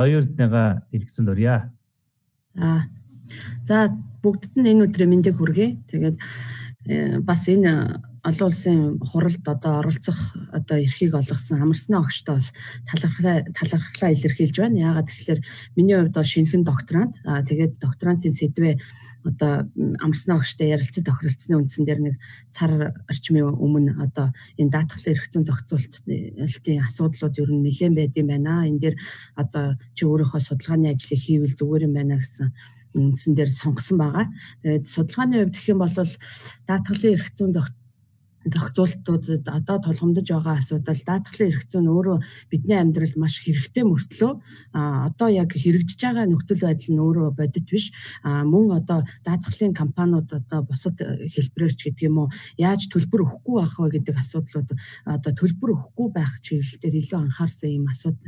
Оюун Эрдэнэга дэлгэцэнд урья. За. За бүгдэд нь энэ өдрийн мэндийг хүргэе. Тэгээд бас энэ олон улсын хуралд одоо оролцох одоо эрхийг олгосон амарсны огчтой бас талархлаа илэрхийлж байна. Яагаад гэвэл миний хувьд бол шинэхэн докторант. Тэгээд докторантын сэдвээ одоо амарсны огчтой ярилцаж тохиролцсны үндсэн дээр нэг сар орчмын өмнө одоо энэ даатгалын эрх зүйн зохицуултын асуудлууд ер нь нэлээд байд юм байна. Энэ дээр одоо чи өөрийнхөө судалгааны ажлыг хийвэл зүгээр юм байна гэсэн үндсэн дээр сонгосон байгаа. Тэгээд судалгааны хувьд гэх юм бол даатгалын эрх зүйн зохицуултуудад одоо тулгамдж байгаа асуудал даатгалын эрх зүйн өөрөө бидний амьдралд маш хэрэгтэй мөртлөө одоо яг хэрэгжиж байгаа нөхцөл байдал нь өөрөө бодит биш. Мөн одоо даатгалын компаниуд одоо бусад хэлбэрээр ч гэдэг юм уу яаж төлбөр өгөхгүй байх вэ гэдэг асуудлууд одоо төлбөр өгөхгүй байх чиглэл дээр илүү анхаарсан ийм асуудал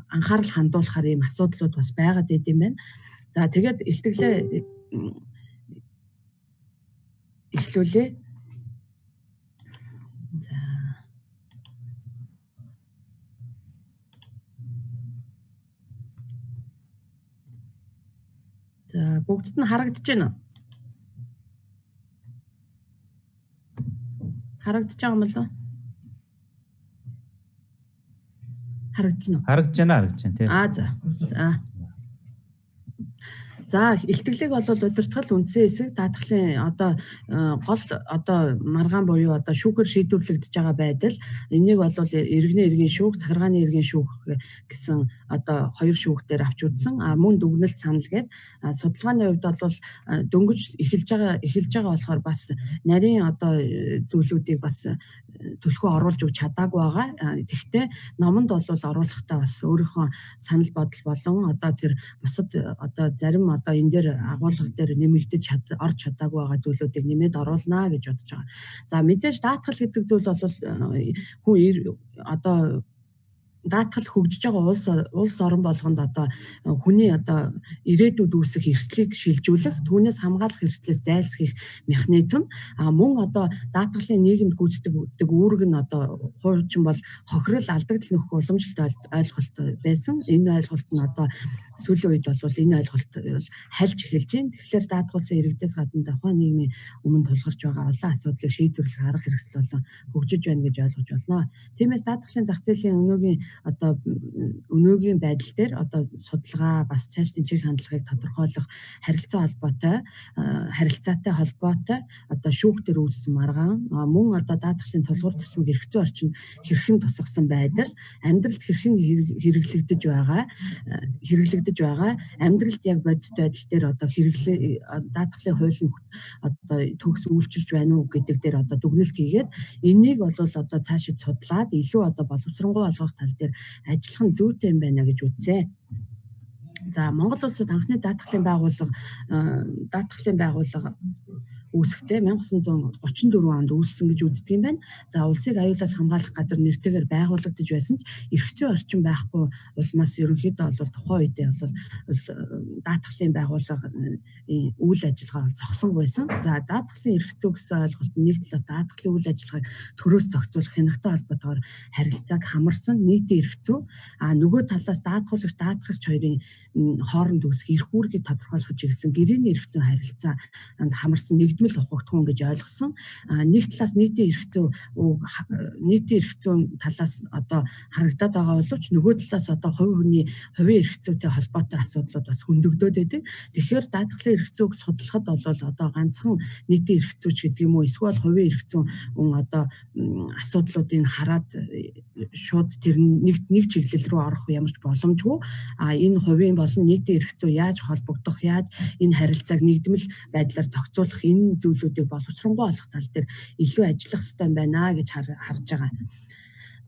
анхаарал хандуулахаар ийм асуудлууд бас байгаад байд юм байна. За тэгээд илтгэлээ эхлүүлээ. За бүгдд нь харагдаж байна уу? Харагдаж байгаа юм болов уу? Харагдаж байна уу? Харагдаж байна, харагдаж байна тий. За. За. За илтгэлийг бол удирдгал үндсэн хэсэг даатгалын одоо гол одоо маргаан буюу одоо шүүхээр шийдвэрлэгдэж байгаа байдал энийг бол иргэний иргэн шүүх, захиргааны иргэн шүүх гэсэн одоо хоёр шүүх дээр авч үзсэн. Мөн дүгнэлт санал гээд судалгааны хувьд бол дөнгөж эхэлж байгаа болохоор бас нарийн одоо зүйлүүдийг бас төлхөө оруулж өгч чадаагүй байгаа. Тэгэхдээ номонд бол оруулахдаа бас өөрийнхөө санал бодол болон одоо тэр бусад одоо зарим одоо энэ дээр агуулга дээр нэмэгдэж орж чадаагүй байгаа зүйлүүдийг нэмээд оруулнаа гэж бодож байгаа. За мэдээж даатгал гэдэг зүйл бол хүн одоо даатгал хөгжиж байгаа улс орон болгонд одоо хүний одоо ирээдүйд үүсэх эрсдлийг шилжүүлэх, түүнээс хамгаалах эрсдлээс зайлсхийх механизм. Мөн одоо даатгалын нийгэмд гүйцэтгэдэг үүрэг нь одоо хуучин бол хохирол, алдагдал нөхөх уламжлалт ойлголт байсан. Энэ ойлголт нь одоо сүүлийн үед бол энэ ойлголт хальж эхэлж байна. Тэгэхээр даатгуулсан иргэдээс гадна тухайн нийгмийн өмнө тулгарч байгаа олон асуудлыг шийдвэрлэх арга хэрэгсэл болон хөгжиж байна гэж ойлгож байна. Тиймээс даатгалын зах зээлийн өнөөгийн одоо өнөөгийн байдал дээр одоо судалгаа бас цаашдын чиг хандлагыг тодорхойлох харилцаатай холбоотой одоо шүүх дээр үүссэн маргаан мөн одоо даатгалын тулгуур зарчмыг эрх зүйн орчинд хэрхэн тусгасан байдал, амьдралд хэрхэн хэрэглэгдэж байгаа, амьдралд яг бодит байдал дээр одоо даатгалын хууль нь одоо төгс үйлчилж байна уу гэдэг дээр одоо дүгнэлт хийгээд энийг бол одоо цаашид судлаад илүү одоо боловсронгуй болгох тал дээр ажиллах нь зүйтэй юм байна гэж үзсэн. За Монгол улсад анхны даатгалын байгууллага үүсэхдээ 1934 онд үүссэн гэж үздэг юм байна. За улсыг аюулаас хамгаалах газар нэртэйгээр байгуулагдаж байсан ч эрх зүйн орчин байхгүй улмаас ерөнхийдөө бол тухайн үедээ бол даатгалын байгууллага үйл ажиллагаа зогсон байсан. За даатгалын эрх зүй гэсэн ойлголт нэг талаас даатгалын үйл ажиллагааг төрөөс зохицуулах хянахтай холбоотойгоор харилцааг хамарсан нийтийн эрх зүй, нөгөө талаас даатгуулагч даатгалч хоёрын хооронд үүсэх эрх үүргийг тодорхойлох чиглэсэн гэрээний эрх зүйн харилцаанд хамарсан нэгдмэл ухагдахуун гэж ойлгосон. Нэг талаас нийтийн эрх зүйн талаас одоо харагдаад байгаа боловч нөгөө талаас одоо хувь хүний хувийн эрх зүйтэй холбоотой асуудлууд бас хөндөгдөөд байдаг. Тэгэхээр даатгалын эрх зүйг судлахад бол одоо ганцхан нийтийн эрх зүйч гэдэг юм уу эсвэл хувийн эрх зүйн одоо асуудлуудыг хараад шууд тэр нэг чиглэл рүү орох ямар ч боломжгүй. Энэ хувийн болон нийтийн эрх зүй яаж холбогдох, яаж энэ харилцааг нэгдмэл байдлаар зохицуулах энэ зүйлүүдийг боловсронгуй олох тал дээр илүү ажиллах хэрэгтэй байна гэж харж байгаа.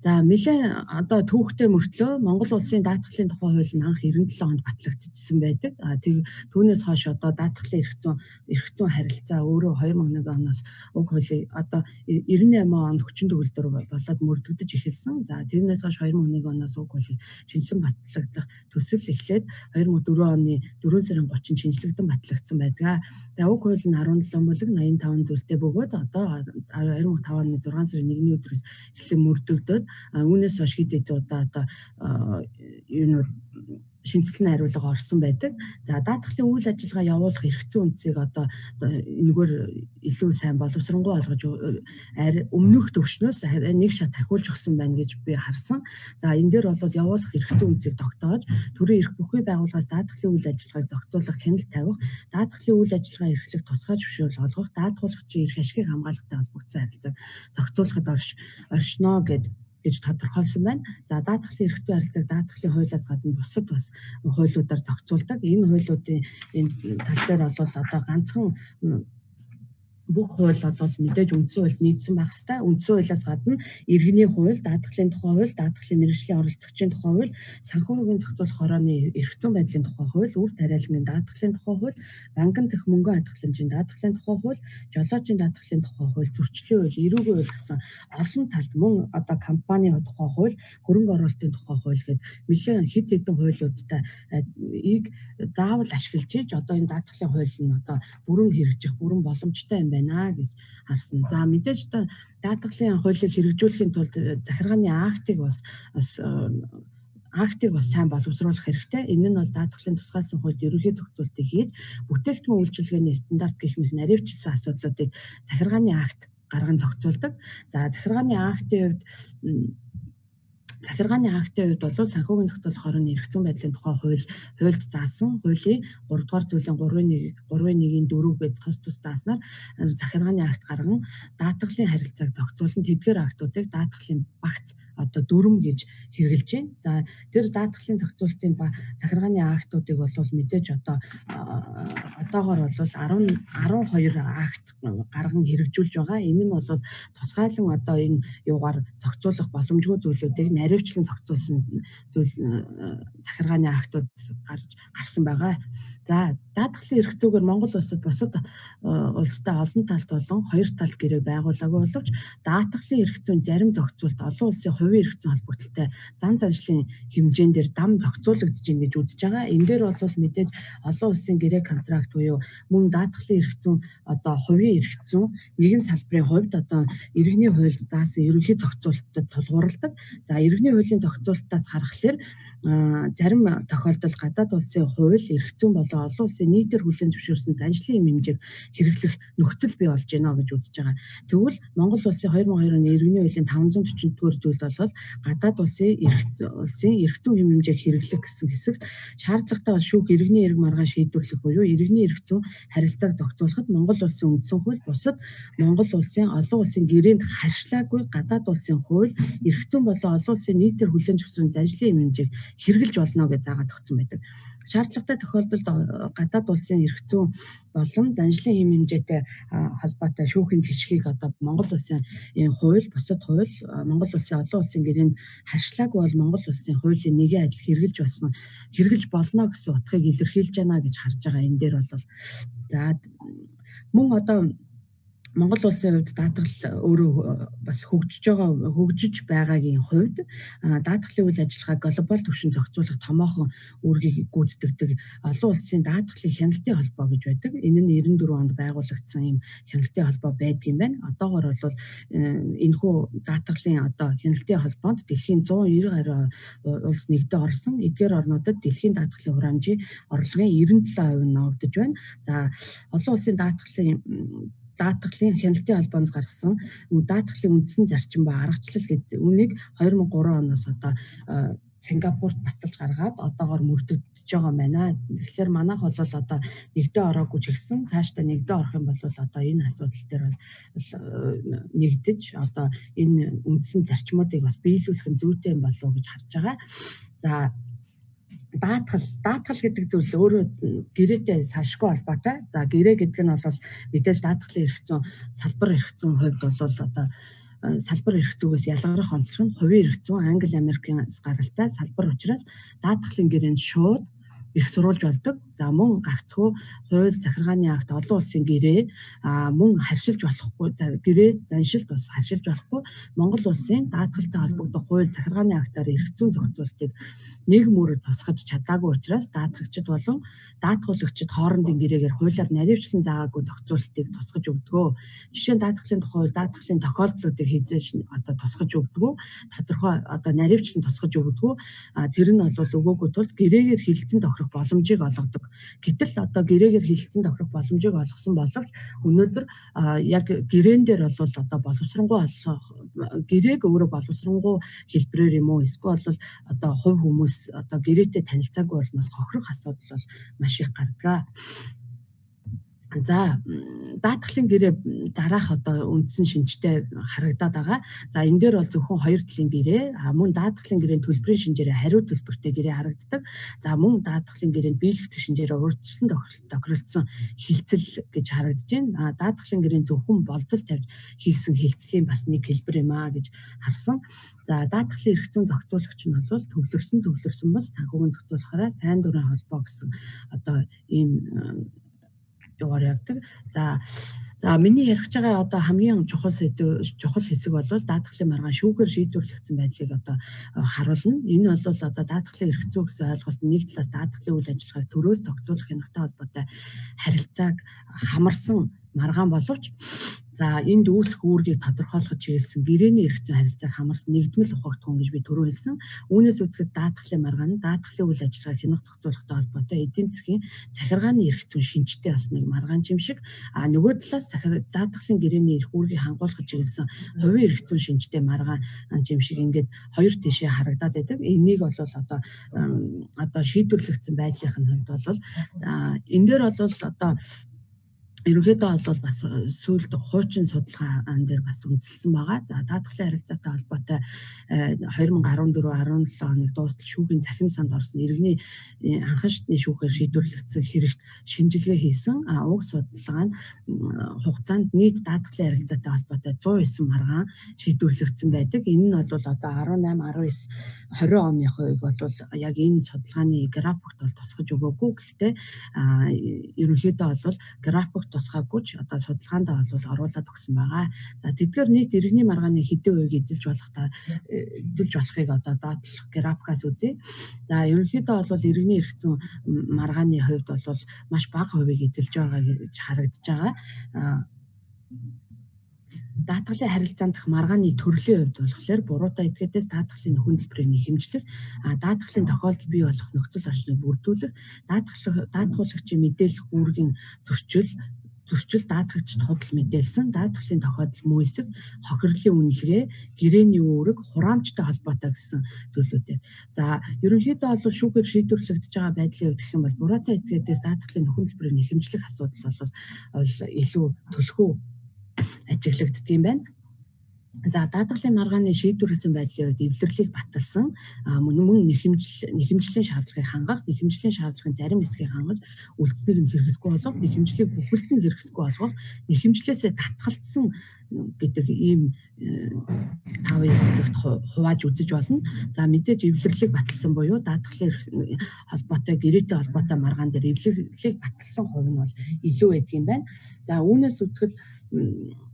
За нэлээд одоо түүхтэй мөртлөө Монгол улсын даатгалын тухай хууль нь анх 97 онд батлагдчихсан байдаг. Түүнээс хойш одоо даатгалын эрх зүйн харилцаа өөрөө 2001 оноос уг хуулийг одоо 98 онд хүчин төгөлдөр болоод мөрдөгдөж эхэлсэн. За тэрнээс хойш 2001 оноос уг хуулийг шинжилэн батлагдах төсөл эхлээд 2004 оны 4 сарын 30-нд шинжлэгдэн батлагдсан байдаг. За уг хууль нь 17 бүлэг 85 зүйлтэй бөгөөд одоо 2005 оны 6 сарын 1-ний өдрөөс эхлэн мөрдөгдөд үүнээс хойш хэд хэдэн удаа одоо юунууд шинэчлэн хариулга орсон байдаг. За, даатгалын үйл ажиллагаа явуулах эрх зүйн үндсийг одоо энэгээр илүү сайн боловсронгуй олгож өмнөх төвшнөөс нэг шат ахиулж өгсөн байна гэж би харсан. За, энэ дээр бол явуулах эрх зүйн үндсийг тогтоож, төрийн эрх бүхий байгууллагаас даатгалын үйл ажиллагааг зохицуулах хяналт тавих, даатгалын үйл ажиллагаа эрхлэх тусгай зөвшөөрөл олгох, даатгуулагчийн эрх ашигыг хамгаалахтай холбогдсон харилцааг зохицуулахад оршино гэж тодорхойлсон байна. За, даатгалын эрх зүйн харилцааг даатгалын хуулиас гадна бусад бас хуулиудаар зохицуулдаг. Энэ хуулиудын энэ тал дээр бол одоо ганцхан бүх хууль бол мэдээж үндсэн хуульд нийцсэн байх ёстой. Үндсэн хуулиас гадна иргэний хууль, даатгалын тухай хууль, даатгалын мэргэжлийн оролцогчийн тухай хууль, санхүүгийн зохицуулах хорооны эрх зүйн байдлын тухай хууль, үр тариалангийн даатгалын тухай хууль, банкн дэх мөнгөн хадгаламжийн даатгалын тухай хууль, жолоочийн даатгалын тухай хууль, зөрчлийн хууль, эрүүгийн хууль гэсэн олон талд, мөн одоо компани тухай хууль, хөрөнгө оруулалтын тухай хууль гээд нэлээд хэд хэдэн хуулиудтай ийг заавал ашиглаж иж одоо энэ даатгалын хууль нь одоо бүрэн хэрэгжих бүрэн боломжтой юм байна гэж харсан. За, мэдээж одоо даатгалын хуулийг хэрэгжүүлэхийн тулд захиргааны актыг бас актыг бас сайн боловсруулах хэрэгтэй. Энэ нь бол даатгалын тусгаарласан хуульд ерөнхий зохицуултыг хийж, бүтээгдэхүүн үйлчилгээний стандарт гэх мэт наривчлсан асуудлуудыг захиргааны акт гарган зохицуулдаг. За, захиргааны актын хувьд бол санхүүгийн зохицуулах хорооны эрх зүйн байдлын тухай хуульд заасан хуулийн 3 дугаар зүйлийн 3-1 3-1-ийн 4 гээд тус тус зааснаар захиргааны акт гарган даатгалын харилцааг зохицуулан, тэдгээр актуудыг даатгалын багц одоо дүрм гэж хэрэглэж байна. За, тэр даатгалын зохицуултын захиргааны актуудыг бол мэдээж одоогоор бол 10 12 акт гарган хэрэгжүүлж байгаа. Энэ нь бол тусгайлан одоо энэ юугаар зохицуулах боломжгүй зүйлүүдийг наривчлан зохицуулсан зүйл захиргааны актууд гарч гарсан байгаа. За, даатгалын эрх зүйгээр Монгол улсад бусад улстай олон талт болон хоёр талт гэрээ байгуулаагүй боловч даатгалын эрх зүйн зарим зохицуулт олон улсын хувийн эрх зүйн холбогдлолтой зан заншлын хэмжээн дээр дам зохицуулагдаж байна гэж үзэж байгаа. Энэ дээр бол мэдээж олон улсын гэрээ контракт буюу мөн даатгалын эрх зүйн одоо хувийн эрх зүйн нэгэн салбарын хувьд одоо иргэний хуульд заасан ерөнхий зохицуултад тулгуурладаг. За, иргэний хуулийн зохицуултаас харахаар зарим тохиолдолд гадаад улсын хууль, эрх зүйн болон олон улсын нийтээр хүлээн зөвшөөрсөн заншлын хэмжээг хэрэглэх нөхцөл бий болж байна гэж үзэж байгаа. Тэгвэл Монгол улсын 2002 оны иргэний хуулийн 540 дугаар зүйлд бол гадаад улсын эрх зүйн хэмжээг хэрэглэх гэсэн хэсэгт шаардлагатай бол шүүх иргэний эрг маргаан шийдвэрлэх буюу иргэний эрх зүйн харилцааг зохицуулахад Монгол улсын үндсэн хууль, бусад Монгол улсын олон улсын гэрээнд харшлаагүй гадаад улсын хууль, эрх зүйн болон олон улсын нийтээр хүлээн зөвшөөрсөн заншлын хэмжээг хэрэглэж болно гэж заагаад өгсөн байдаг. Шаардлагатай тохиолдолд гадаад улсын эрх зүйн болон заншлын хэм хэмжээтэй холбоотой шүүхийн жишгийг одоо Монгол улсын хууль, бусад хууль, Монгол улсын олон улсын гэрээнд харшлаагүй бол Монгол улсын хуулийн нэгэн адил хэрэглэж болсон хэрэглэж болно гэсэн утгыг илэрхийлж байна гэж харж байгаа энэ дээр бол. За, мөн одоо Монгол улсын хувьд даатгал өөрөө бас хөгжиж байгаа, хөгжиж байгаагийн хувьд даатгалын үйл ажиллагааг глобал түвшинд зохицуулах томоохон үүргийг гүйцэтгэдэг олон улсын даатгалын хяналтын холбоо гэж байдаг. Энэ нь 94 онд байгуулагдсан ийм хяналтын холбоо байдаг юм байна. Одоогор бол энэхүү даатгалын одоо хяналтын холбоонд дэлхийн 190 гаруй улс нэгдээ орсон. Эдгээр орнуудад дэлхийн даатгалын хураамжийн орлогын 97% нь ногдож байна. За, олон улсын даатгалын хяналтын холбооноос гаргасан даатгалын үндсэн зарчим ба аргачлал гэдэг үнийг 2003 оноос одоо Сингапурт баталж гаргаад одоогоор мөрдөгдөж байгаа юм байна. Тэгэхээр манайх бол одоо нэгдээ ороогүй ч гэсэн цаашдаа нэгдээ орох юм бол одоо энэ асуудал дээр бол нэгдэж одоо энэ үндсэн зарчмуудыг бас биелүүлэх нь зүйтэй юм болов уу гэж харж байгаа. За, даатгал гэдэг зүйл өөрөө гэрээтэй салшгүй холбоотой. За, гэрээ гэдэг нь бол мэдээж даатгалын эрх зүйн салбар эрх зүйн хувьд бол одоо салбар эрх зүйгээс ялгарах онцлог нь хувийн эрх зүйн Англи Америкийн гаралтай салбар учраас даатгалын гэрээнд шууд эрх сурвалж болдог. За мөн гагцхүү хууль захиргааны акт олон улсын гэрээ мөн харшилж болохгүй гэрээ заншилт бас харшилж болохгүй Монгол улсын даатгалтай холбогдох хууль захиргааны актаар эрх зүйн зохицуултыг нэг мөр тусгаж чадаагүй учраас даатгагчид болон даатгуулагчид хоорондын гэрээгээр хуулиар наривчлан заагаагүй зохицуултыг тусгаж өгдөг. Жишээ нь даатгалын тухай хууль даатгалын тохиолдлуудыг хэзээ ч одоо тусгаж өгдөг. Тодорхой одоо наривчлан тусгаж өгдөг. Тэр нь бол өгөөгүй тул гэрээгээр хилцэн тохирох боломжийг олгодог. Гэтэл одоо гэрээгээр хилцэн тохирох боломжийг олгосон боловч өнөөдөр яг гэрээн дээр бол одоо боловсронгуй олох гэрээг өөрөө боловсронгуй хэлбэрээр юм уу эсвэл бол одоо хувь хүмүүс одоо гэрээтэй танилцаагүй болмоос хохирох асуудал бол маш их гардаг. За даатгалын гэрээ дараах одоо үндсэн шинжтэй харагдаад байгаа. За энэ дээр бол зөвхөн хоёр талын гэрээ, мөн даатгалын гэрээний төлбөрийн шинжээрээ хариу төлбөртэй гэрээ харагддаг. За мөн даатгалын гэрээнд биелэгдэх шинжээрээ урьдчилан тохиролцсон хилцэл гэж харагдаж байна. Даатгалын гэрээний зөвхөн болзол тавьж хийсэн хилцлийн бас нэг хэлбэр юм а гэж харсан. За даатгалын эрх зүйн зохицуулагч нь бол төвлөрсөн бол санхүүгийн зохицуулахаараа сайн дурын холбоо гэсэн одоо ийм юугаар явдаг. За миний ярих байгаа одоо хамгийн чухал сэдэв чухал хэсэг бол даатгалын маргаан шүүхээр шийдвэрлэгдсэн байдлыг одоо харуулна. Энэ бол одоо даатгалын эрх зүй гэсэн ойлголт нэг талаас даатгалын үйл ажиллагааг төрөөс зохицуулах хянахтай холбоотой харилцааг хамарсан маргаан боловч за энд үүсэх үүргийг тодорхойлоход чиглэсэн гэрээний эрх зүйн харилцааг хамарсан нэгдмэл ухаагдахуун гэж би түрүү хэлсэн. Үүнээс үзэхэд даатгалын маргаан нь даатгалын үйл ажиллагааг хянах зохицуулахтай холбоотой эдийн засгийн захиргааны эрх зүйн шинжтэй бас нэг маргаан юм шиг. А нөгөө талаас даатгалын гэрээний эрх үүргийг хангуулахад чиглэсэн хувийн эрх зүйн шинжтэй маргаан юм шиг ингээд хоёр тишээ харагдаад байдаг. Энийг бол одоо шийдвэрлэгдсэн байдлын хувьд бол энэ дээр бол одоо ерөнхийдөө бол бас сүүлд хуучин судалгаан дээр бас үндэслэсэн байгаа. За даатгалын харилцаатай холбоотой 2014 17 оныг дуустал шүүхийн захин санд орсон иргэний анхан шатны шүүхээр шийдвэрлэгдсэн хэрэгт шинжилгээ хийсэн. Уг судалгаа нь хугацаанд нийт даатгалын харилцаатай холбоотой 109 маргаан шийдвэрлэгдсэн байдаг. Энэ нь бол одоо 18, 19, 20 оныхыг бол яг энэ судалгааны графикт бол тусгаж өгөөгүй. Гэхдээ ерөнхийдөө бол графикт тусгаагүй ч одоо судалгаанд бол оруулаад өгсөн байгаа. За тэдгээр нийт иргэний маргааны хэдэн хувийг эзэлж болох та эзэлж болохыг одоо доотлох графикаас үзье. За ерөнхийдөө бол иргэний эрх зүйн маргааны хувьд бол маш бага хувийг эзэлж байгаа гэж харагдаж байгаа. Даатгалын харилцаанд дах маргааны төрлийн хувьд болохоор буруутай этгээдээс даатгалын нөхөн төлбөрийг нэхэмжлэх, даатгалын тохиолдол бий болох нөхцөл орчныг бүрдүүлэх, даатгуулагчийн мэдээлэх үүргийн зөрчил даатгагчид худал мэдээлсэн, даатгалын тохиолдол мүйсэг, хохирлын үнэлгээ, гэрээний үүрэг, хураамжтай холбоотой гэсэн зүйлүүдээр. За ерөнхийдөө бол шүүхээр шийдвэрлэгдэж байгаа байдлын хувьд гэх юм бол буруутай этгээдээс даатгалын нөхөн төлбөрийг нэхэмжлэх асуудал бол илүү төлхөө ажиглагддаг юм байна. За даатгалын маргааны шийдвэрлэсэн байдлын хувьд эвлэрлийг баталсан мөн нэхэмжлийн шаардлагыг хангах, нэхэмжлийн шаардлагын зарим хэсгийг хангаж үлдсэнийг нь хэрэгсэхгүй болгох, нэхэмжлийг бүхэлд нь хэрэгсэхгүй болгох, нэхэмжлээсээ татгалцсан гэдэг ийм 5 хэсэгт хувааж үзэж болно. За мэдээж эвлэрлийг баталсан буюу даатгалын холбоотой гэрээтэй холбоотой маргаан дээр эвлэрлийг баталсан хувь нь бол илүү байдаг юм байна. За үүнээс үзэхэд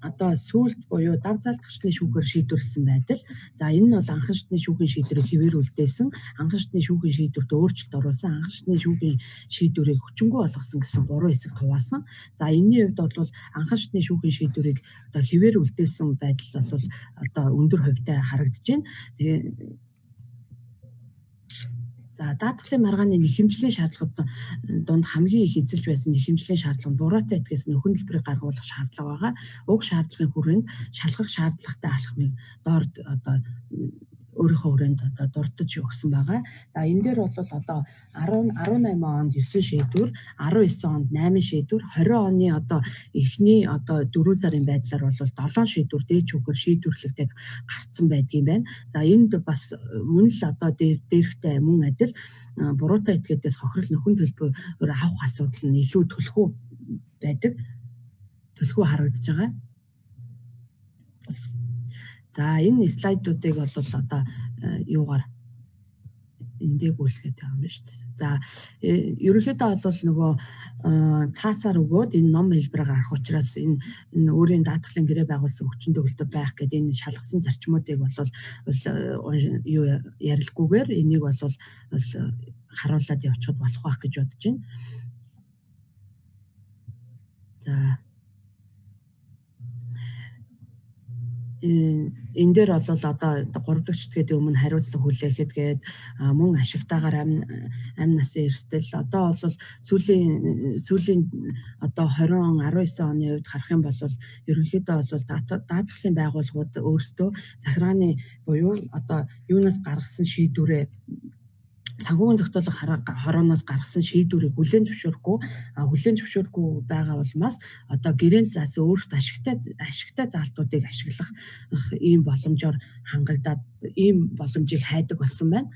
одоо сүүлд буюу дав заалтгчны шүүхээр шийдвэрлсэн байдал. За энэ нь бол анхан шатны шүүхийн шийдвэрийг хэвээр үлдээсэн, анхан шатны шүүхийн шийдвэрт өөрчлөлт оруулсан, анхан шатны шүүхийн шийдвэрийг хүчингүй болгосон гэсэн гурван хэсэгт хуваасан. За энэний хувьд бол анхан шатны шүүхийн шийдвэрийг одоо хэвээр үлдээсэн байдал бол одоо өндөр хувьтай харагдаж байна. Тэгээ за даатгалын маргааны нэхэмжлийн шаардлагууд дунд хамгийн их эзэлж байсан нэхэмжлийн шаардлага нь буруутай этгээс нөхөн төлбөрийг гаргуулах шаардлага байгаа. Уг шаардлагын хүрээнд шалгах шаардлагатай алхмыг доор одоо өөрийнхөө хүрээнд одоо дурдж өгсөн байгаа. За энэ дээр бол одоо 18 онд 9 шийдвэр, 19 онд 8 шийдвэр, 20 оны одоо эхний одоо 4 сарын байдлаар бол 7 шийдвэр дээд шүүхээр шийдвэрлэгдээд гарцсан байдгийн байна. За энд бас мөн л одоо дээрхтэй мөн адил буруутай этгээдээс хохирол нөхөн төлбөр авах асуудал нь илүү төлхөө байдаг. Төлхөө харагдаж байгаа. За энэ слайдуудыг бол одоо юугаар Эндээ гүйлгээд байгаа юм байна шүү дээ. За, ерөнхийдөө бол нөгөө цаасаар өгөөд энэ ном хэлбэр гарах учраас энэ өөрийн даатгалын гэрээ байгуулсан хүчин төгөлдөр байх гэдэг энэ шалгасан зарчмуудыг бол юу ярилгүйгээр энийг бол харуулад явчихад болох байх гэж бодож байна. За, энэ дээр бол одоо 3 дахь читгээдийн өмнө хариуцлага хүлээхэд гээд мөн ашигтайгаар амь насын эрсдэл одоо бол сүүлийн одоо 20 он 19 оны хувьд харах юм бол ерөнхийдөө бол даатгалын байгууллагууд өөрсдөө захиргааны буюу одоо юунаас гаргасан шийдвэрээ санхүүгийн зохицуулах хорооноос гаргасан шийдвэрийг хүлээн зөвшөөрөхгүй байгаа улмаас одоо гэрээнд заасан өөрсдөө ашигтай заалтуудыг ашиглах ийм боломжоор хангагдаад ийм боломжийг хайдаг болсон байна.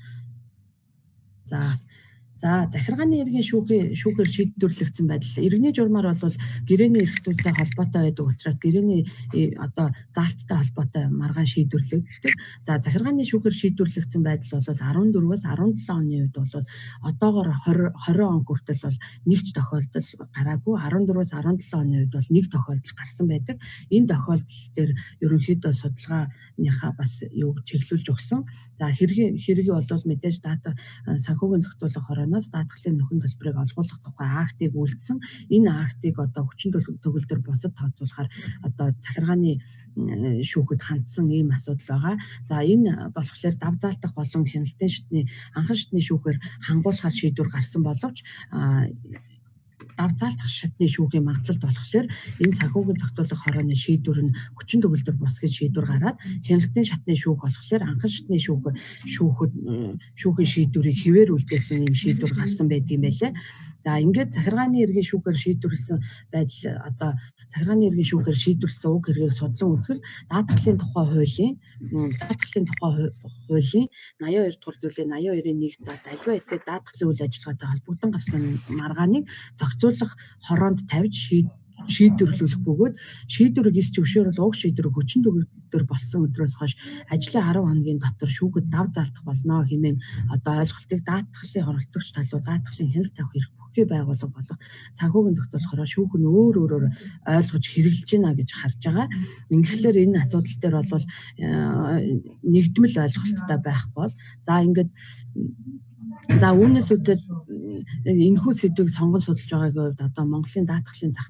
За, захиргааны иргэн шүүхээр шийдвэрлэгдсэн байдал. Иргэний журмаар бол гэрээний эрх зүйтэй холбоотой байдаг учраас гэрээний одоо заалттай холбоотой маргаан шийдвэрлэгддэг. За, захиргааны шүүхээр шийдвэрлэгдсэн байдал бол 14-өөс 17 оны үед бол одоогоор 20 он хүртэл бол нэг ч тохиолдол гараагүй. 14-өөс 17 оны үед бол нэг тохиолдол гарсан байдаг. Энэ тохиолдол дээр ерөнхийдөө судалгааныхаа бас юу чиглүүлж өгсөн. За, хэргийн бол мэдээж дата санхүүгийн зохицуулах хорооноос даатгалын нөхөн төлбөрийг олгуулах тухай актыг үйлдсэн. Энэ актыг одоо хүчин төгөлдөр бусад тооцоолохоор одоо захиргааны шүүхэд хандсан ийм асуудал байгаа. За, энэ болохоор дав заалтах болон хяналтын шатны анхан шатны шүүхээр хангуулахар шийдвэр гарсан боловч дав заалтах шатны шүүхийн магадлалд болохоор энэ санхүүгийн зохицуулах хорооны шийдвэр нь хүчин төгөлдөр бус гэж шийдвэр гараад хяналтын шатны шүүх болохоор анхан шатны шүүхийн шийдвэрийг хэвээр үлдээсэн ийм шийдвэр гарсан байдаг юм байлээ. За, ингээд захиргааны иргэн шүүхээр шийдвэрлсэн байдал одоо захиргааны иргэн шүүхээр шийдвэрлсэн уг хэргийг судлан үзвэл даатгалын тухай хуулийн 82 дугаар зүйлийн 82-ийн 1 заалт аливаа этгээд даатгалын үйл ажиллагаатай холбогдсон гарсан маргааныг зохицуулах хороонд тавьж шийдвэрлүүлэх бөгөөд шийдвэрийг эс зөвшөөрөл уг шийдвэр хүчин төгөлдөр болсон өдрөөс хойш ажлын 10 хоногийн дотор шүүхэд дав заалтах болно хэмээн одоо ойлголтыг даатгалын оролцогч талуу даатгалын хяналт тавих эрх бүхий байгууллага болох санхүүгийн зохицуулахаараа шүүх нь өөр өөрөөр ойлгож хэрэглэж байна гэж харж байгаа. Ингэхлээр энэ асуудал дээр бол нэгдмэл ойлголттой байх бол за ингээд за үүнээс үүдээд энэхүү сэдвийг сонгон судалж байгаагийн хувьд одоо Монголын даатгалын зах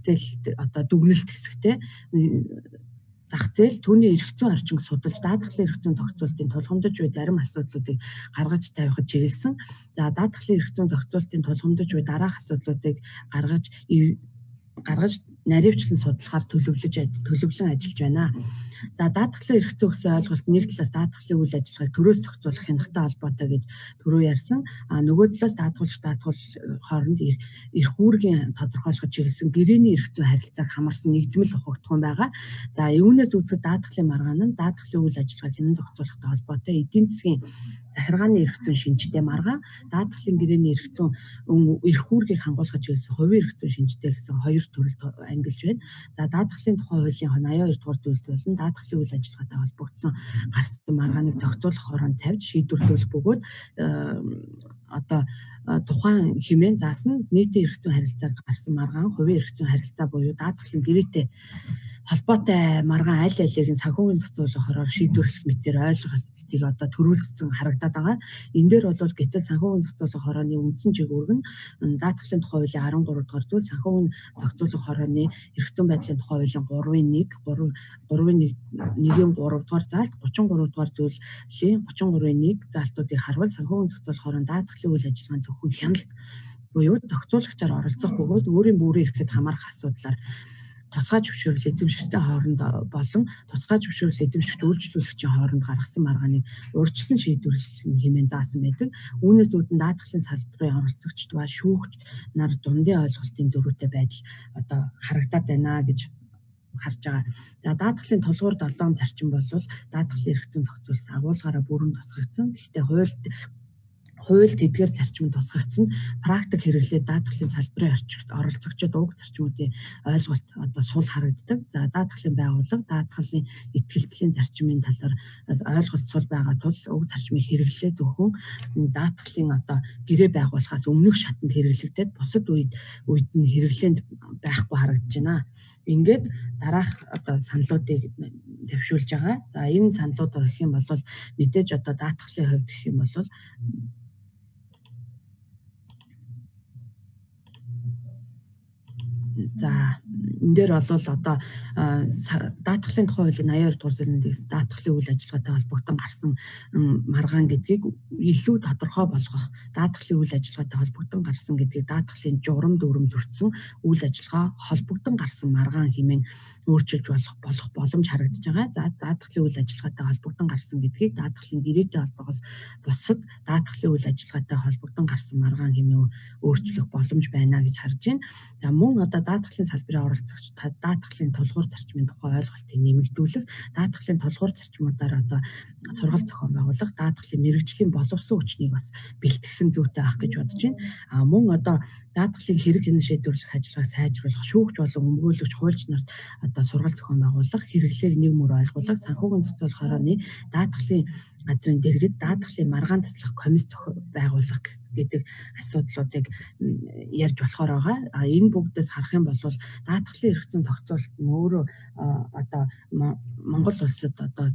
зээл одоо дүгнэлт хэсэгтэй зах зээл түүний эрх зүйн орчинг судалж даатгалын эрх зүйн зохицуултын тулгамдж буй зарим асуудлуудыг гаргаж тавихад чиглэсэн. За, даатгалын эрх зүйн зохицуултын тулгамдж буй дараах асуудлуудыг гаргаж наривчлан судлахаар төлөвлөн ажиллаж байна. За, даатгалын эрх зүй гэсэн ойлголт нэг талаас даатгалын үйл ажиллагааг төрөөс зохицуулах хянахтай холбоотой гэж түрүү ярьсан. А нөгөө талаас даатгуулагч даатгуул хооронд эрх үүргийн тодорхойлоход чиглэсэн гэрээний эрх зүйн харилцааг хамарсан нэгдмэл ухагдахуун байгаа. За, үүнээс үзэхэд даатгалын маргаан нь даатгалын үйл ажиллагааг хянан зохицуулахтай холбоотой эдийн засгийн захиргааны эрх зүйн шинжтэй маргаан, даатгалын гэрээний эрх зүйн эрх үүргийг хангуулахад чиглэсэн хувийн эрх зүйн шинжтэй гэсэн хоёр төрөлд ангилж байна. За, даатгалын тухай хуулийн 82 дугаар зүйлс болон даатгалын үйл ажиллагаатай холбогдсон гарсан маргааныг зохицуулах хороонд тавьж шийдвэрлүүлэх бөгөөд одоо тухайн хэмээн заасан нийтийн эрх зүйн харилцааг гарсан маргаан, хувийн эрх зүйн харилцаа буюу даатгалын гэрээтэй холбоотой маргаан аль алийг нь санхүүгийн зохицуулах хороор шийдвэрлэх мэтээр ойлголтыг одоо төрүүлсэн харагдаад байгаа. Энэ дээр бол гэтэл санхүүгийн зохицуулах хорооны үндсэн чиг үүрэг нь даатгалын тухай хуулийн 13 дугаар зүйл, санхүүгийн зохицуулах хорооны эрх зүйн байдлын тухай хуулийн 3-ын 1, 3-ын 1-ийн 3 дугаар заалт, 33 дугаар зүйлийн 33-ын 1 заалтуудыг харвал санхүүгийн зохицуулах хороонд даатгалын үйл ажиллагааны зөвхөн хяналт буюу зохицуулагчаар оролцох бөгөөд өөрийн бүрэн эрхэд хамаарах асуудлаар тусгай зөвшөөрөл эзэмшигчдийн хооронд болон тусгай зөвшөөрөл эзэмшигч үйлчлүүлэгчийн хооронд гаргасан маргааныг урьдчилан шийдвэрлэх хэмээн заасан байдаг. Үүнээс үүдэн даатгалын салбарын оролцогчд ба шүүгч нар дундын ойлголтын зөрүүтэй байдал одоо харагдаад байна гэж харж байгаа. Даатгалын тулгуур 7 зарчим бол даатгалын эрх зүйн зохицуулалт агуулгаараа бүрэн тусгагдсан. Гэхдээ Хуульд эдгээр зарчим тусгагдсан, практик хэрэглээ даатгалын салбарын орчигт оролцогчид уг зарчмуудын ойлголт одоо сул харагддаг. За, даатгалын байгууллага даатгалын итгэлцлийн зарчмын талаар ойлголт сул байгаа тул уг зарчмыг хэрэглээ зөвхөн даатгалын одоо гэрээ байгуулахаас өмнөх шатанд хэрэглэгдээд бусад үед нь хэрэглээнд байхгүй харагдаж байна. Ингээд дараах одоо саналуудыг дэвшүүлж байгаа. За, энэ саналууд гэх юм бол мэдээж одоо даатгалын хувьд гэх юм бол за энэ дээр бол одоо даатгалын тухай хуулийн 82 дугаар зүйлийн даатгалын үйл ажиллагаатай холбогдсон гарсан маргаан гэдгийг илүү тодорхой болгох, даатгалын үйл ажиллагаатай холбогдсон гарсан гэдгийг даатгалын журам дүрм зөрчсөн үйл ажиллагаа холбогдсон гарсан маргаан хэмээн өөрчилж болох боломж харагдаж байгаа. За, даатгалын үйл ажиллагаатай холбогдсон гарсан гэдгийг даатгалын гэрээтэй холбоогоос бусад даатгалын үйл ажиллагаатай холбогдсон гарсан маргаан хэмээн өөрчлөх боломж байна гэж харж байна. За, мөн одоо даатгалын салбарын оролцогч даатгалын тулгуур зарчмын тухай ойлголтыг нэмэгдүүлэх, даатгалын тулгуур зарчмуудаар одоо сургалт зохион байгуулах, даатгалын мэргэжлийн боловсон хүчнийг бас бэлтгэх нь зүйтэй байх гэж бодож байна. А мөн одоо даатгалын хэрэг хянан шийдвэрлэх ажиллагааг сайжруулах, шүүгч болон өмгөөлөгч хуульч нарт одоо сургалт зохион байгуулах, хэрэглээг нэг мөр ойлгуулах, санхүүгийн зохицуулах хорооны даатгалын газрын дэргэд даатгалын маргаан таслах комисс байгуулах гэдэг асуудлуудыг ярьж болохоор байгаа. А энэ бүгдээс харах юм бол даатгалын эрх зүйн зохицуулалт нь өөрөө одоо Монгол улсад одоо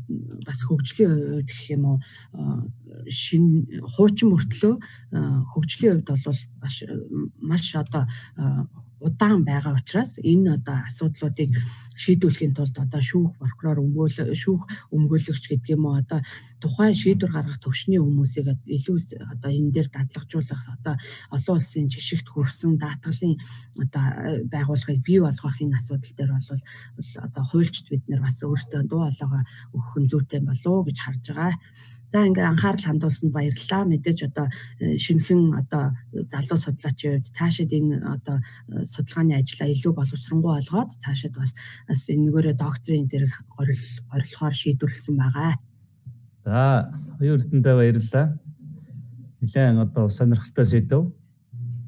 бас хөгжлийн хувьд гэх юм уу шинэ хуучин мөртлөө хөгжлийн хувьд бол маш одоо удаан байгаа учраас энэ одоо асуудлуудыг шийдвэрлэхийн тулд одоо шүүх прокурор шүүх өмгөөлөгч гэдэг юм уу одоо тухайн шийдвэр гаргах төвшний хүмүүсийг илүү одоо энэ дээр дадлагжуулах, одоо олон улсын жишгт хүрсэн даатгалын одоо байгууллагыг бий болгох энэ асуудал дээр бол одоо хуульчид бид нар бас өөрсдөө дуу хоолойгоо өгөх нь зүйтэй болов уу гэж харж байгаа. За, ингээ анхаарал хандуулсанд баярлалаа. Мэдээж одоо шинэхэн одоо залуу судлаачийн хувьд цаашид энэ одоо судалгааны ажлаа илүү боловсронгуй болгоод цаашид бас энэгээрээ докторийн зэрэг горилохоор шийдвэрлэсэн байгаа. За, оюун эрдэнэтэй баярлалаа. Нэлээд одоо сонирхолтой сэдэв.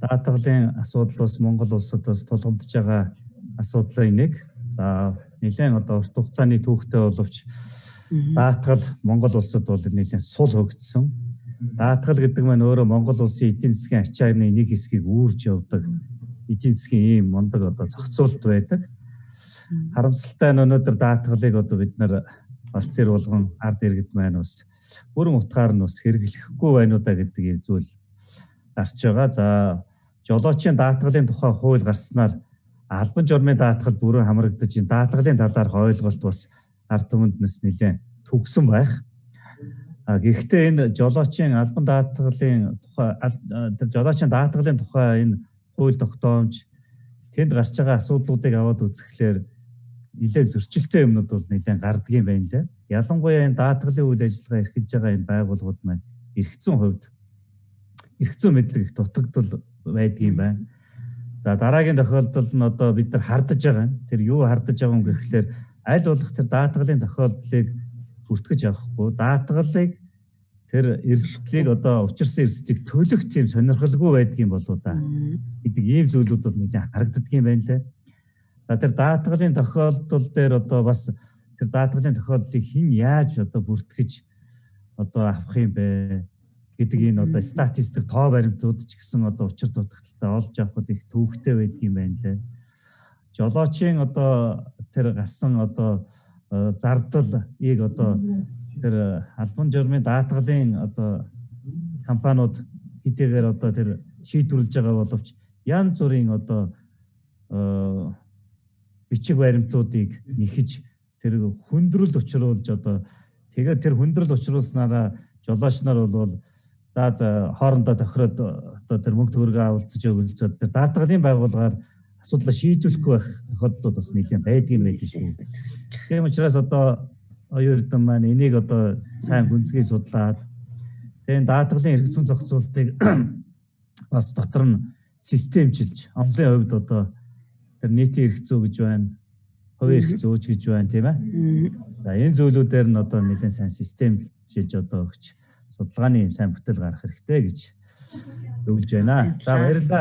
Даатгалын асуудал бас Монгол улсад бас тулгамдж байгаа асуудлын нэг. За, нэлээд одоо урт хугацааны түүхтэй боловч даатгал Монгол улсад бол нэлээд сул хөгжсөн. Даатгал гэдэг маань өөрөө Монгол улсын эдийн засгийн ачааны нэг хэсгийг үүрж явдаг эдийн засгийн ийм мундаг одоо зохицуулалт байдаг. Харамсалтай нь өнөөдөр даатгалыг одоо бид нар бас тэр болгон ард иргэд маань бас бүрэн утгаар нь бас хэрэглэхгүй байна уу да гэдэг ийм зүйл гарч байгаа. За, жолоочийн даатгалын тухай хууль гарснаар албан журмын даатгал бүрэн хамрагдаж энэ даатгалын талаарх ойлголт бас ард түмэнд нэлээд төгсөн байх. Гэхдээ энэ жолоочийн албан даатгалын тухай тэр жолоочийн даатгалын тухай энэ хууль тогтоомж тэнд гарч байгаа асуудлуудыг аваад үзэхлээр нэлээд зөрчилтэй юмнууд бол нэлээд гардаг юм байна лээ. Ялангуяа энэ даатгалын үйл ажиллагаа эрхэлж байгаа энэ байгууллагууд маань эрх зүйн хувьд эрх зүйн мэдлэг их дутагдал байдаг юм байна. За, дараагийн тохиолдол нь одоо бид нар хардаж байгаа юм. Тэр юу хардаж байгаа юм гэхлээр аль болох тэр даатгалын тохиолдлыг бүртгэж авахгүй, даатгалыг тэр эрсдлийг одоо учирсан эрсдлийг төлөх тийм сонирхолгүй байдгийн болоо да гэдэг ийм зүйлүүд бол нэлээд харагддаг юм байна лээ. За, тэр даатгалын тохиолдол дээр одоо бас тэр даатгалын тохиолдлыг хэн яаж одоо бүртгэж одоо авах юм бэ гэдэг энэ одоо статистик тоо баримтууд ч гэсэн одоо учир дутагдaltaй олж авахд их төвөгтэй байдаг юм байна лээ. Жолоочийн одоо тэр гарсан одоо зардлыг одоо тэр албан журмын даатгалын одоо компаниуд хэдийгээр одоо тэр шийдвэрлэж байгаа боловч янз бүрийн одоо бичиг баримтуудыг нэхэж тэр хүндрэл учруулж одоо тэгээд тэр хүндрэл учруулснараа жолооч нар бол за хоорондоо тохироод одоо тэр мөнгө төгрөгөө авалцаж өгөлцөөд тэр даатгалын байгууллагаар асуудлаа шийдвэрлэхгүй байх тохиолдлууд бас нэлээд байдаг юм байл шүү. Тийм учраас одоо оюун эрдэм маань энийг одоо сайн гүнзгий судлаад тэгээд даатгалын эрх зүйн зохицуултыг бас дотор нь системчилж онлын хувьд одоо тэр нийтийн эрх зүй гэж байна, хувийн эрх зүйч гэж байна, тийм ээ. За, энэ зүйлүүдээр нь одоо нэлээд сайн системчилж одоо өгч Судалгааны юм сайн бүтээл гарах хэрэгтэй гэж өгүүлж байна. За, баярлалаа.